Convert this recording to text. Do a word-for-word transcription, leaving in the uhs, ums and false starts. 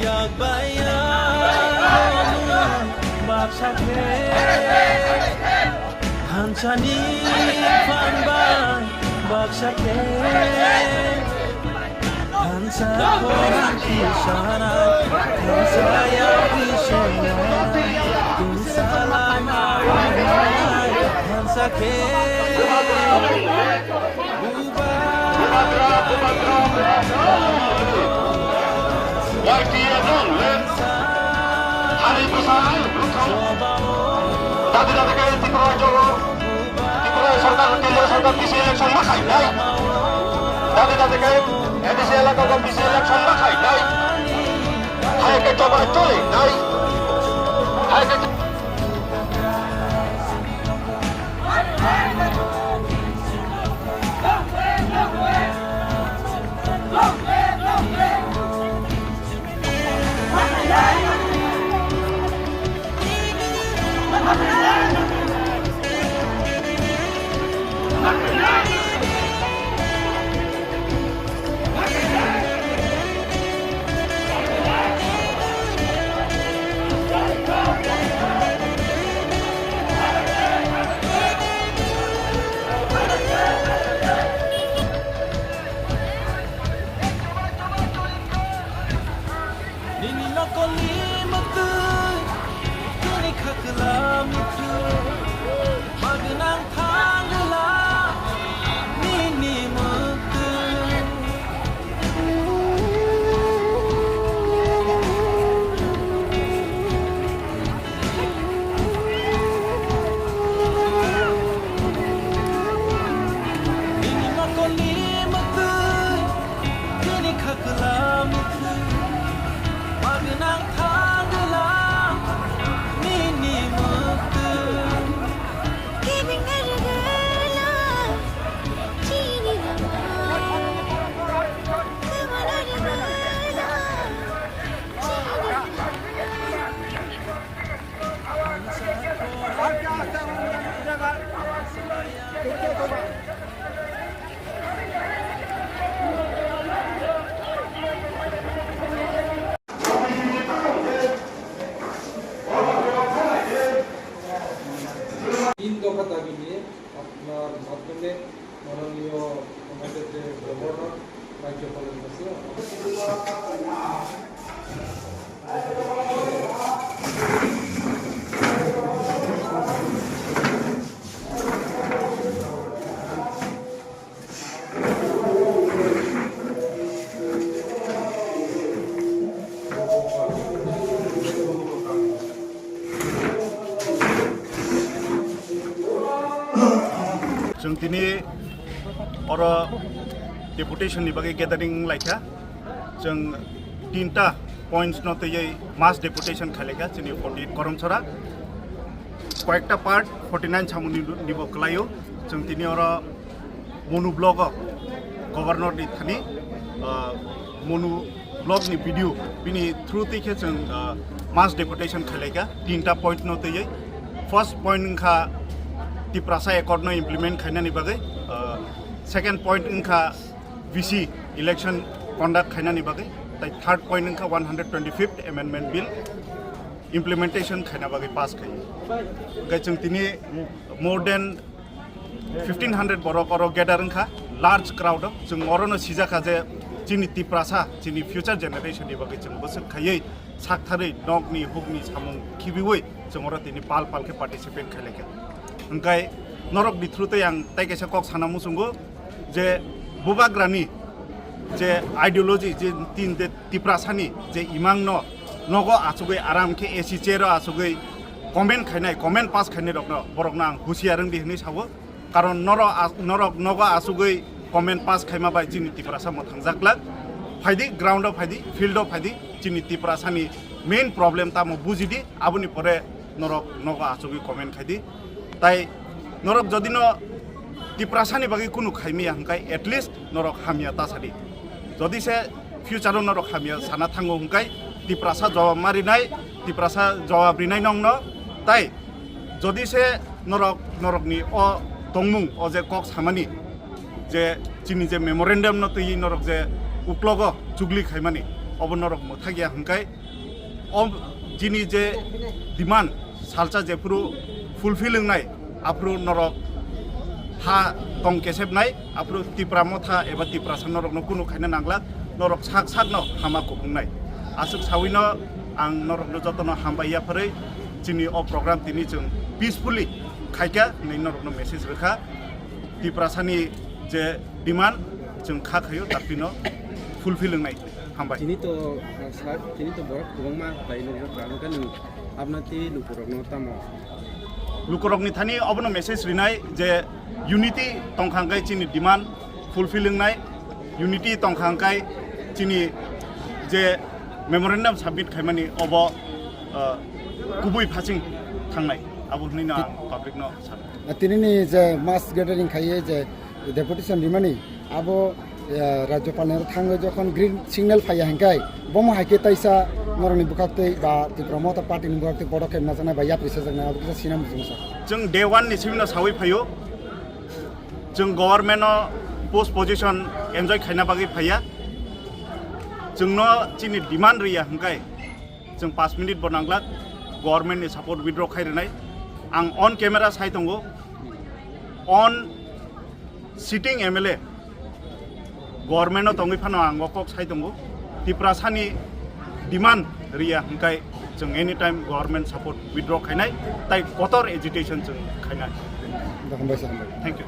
Yak bai ya baksa khe thansani phan bai baksa khe thansa khorang kisana thansa ya kisana thansa khe. Dadi dadi khe Tripura jogo, Tripura sarkar, kendro sarkar B C election ma khai nai. Dadi dadi khe A D C elaka B C election ma khai nai. Hai khe joba choli nai. Hai khe Nini nokoli mutui, nini khakla mutui, magnang thangla, nini mutui. Nini nokoli mutui, nini khakla mutui, magnang thangla, nini mutui. তিন দফা দাবি নিয়ে আপনার মাধ্যমে মাননীয় আমাদের যে গভর্নর, রাজ্যপালের কাছে আমরা Chwng tini oro deputation ni bagwi gathering wnglaikha. Chwng tinta points no twiwi mass deputation khailaikha chini Pandit Karamchara. Koyekta part forty nine samung ni, nibo kwlaio. Chwng tini oro Monu block o governor ni thani, ah, Monu block ni B D O bini through twi khe chwng, ah, mass deputation khailaikha tinta point no twiwi. First point wngkha Tiprasa accord no implement khainani bagwi, ah, second point wngkha V C election conduct khainani bagwi, tai third point wngkha one hundred twenty-fifth amendment bill implementation khaina bagwi pass khai. Hwnkhe chwng tini more than fifteen hundred borok oro gather wngkha, large crowd o. Chwng orono sijakha je chini Tiprasa, chini future generation ni bagwi chwng bwswk khaiwi saktharwi nokni hukni samung khibiwi chwng oro tini pal pal khe participate khailaikha. Hwnkhe norokni through tei ang tai kaisa kok sana muchungo je bubagrani je ideology, je tin de Tiprasani je imang no nogo achugwi aram khe A C chair o achugwi comment khainai, comment pass khainai rokno, borokno ang husiar wngdi hwnwi sao. Karon norok a-, norok nogo achugwi comment pass khaima bai chini Tiprasa mwthangjaklak. Phaidi, ground o phaidi, field o phaidi, chini Tiprasani main problem tamo bujidi, aboni pore norok nogo achugwi comment khaidi. Tai norok jodi no Tiprasani bagwi kunu khaimaya hwnkhe, at least norok hamya ta sadi. Jodi se future o norok hamya sana thango hwnkhe, Tiprasa jawab ma rinai, Tiprasa jawab rinai nongno. Tai jodi se norok, norokni o tongmung, o je kok samani, je chini je memorandum no twi norok je uklogo chugli khaimani, obo norok mwthakya hwnkhe, o chini je demand salsa jephuru fulfill wngnai, aphuru norok ha tong kesepnai, aphuru Tipra Motha eba Tiprasa norokno kunu khaina nanglak, norok sak sakno hama kuphungnai. Aswk sawino ang norokno jotono hambai yapharwi chini o program tini chwng peacefully khaikha hwnwi norokno message rwkha. Tiprasani je demand chwng kha khaio, daktino fulfill wngnai. Hambai. Tini to, uh, sir, tini to borok kwbangma khlai nukjak, ang khe nwng abna tei lukurokno tamo? Lukurokni thani obono message rinai je unity tongkha hwnkhe chini demand fulfill wngnai, unity tongkha hwnkhe chini je memorandum submit khaimani obo, uh, kubui phasing thangnai, abo hwnwi no ang public no sano. Tinini je mass gathering khaiye je deputation rimani, abo, eh, Rajyapal ni thangwi jokhon green signal phaiya hwnkhe, bomo hai khe taisa norokni bwkhaktwi ba Tipra Motha Party ni bwkhaktwi podokep najaknai ba yapri sajaknai, abo kisa sinam bujung sa. Chwng day one ni simi no sawi phaio, chwng government no post position enjoy khaina bagwi phaiya, chwngno chini demand riya hwnkhe, chwng paanch minute bo nanglak, government ni support withdraw khai rwnai. Ang on camera sai tongo, on sitting M L A, government no tongwi phano ang o kok sai tongo. Tiprasani demand riya hwnkhe chwng anytime government support withdraw khainai, tai kotor agitation chwng khainai. Hambai sa, hambai. Thank you.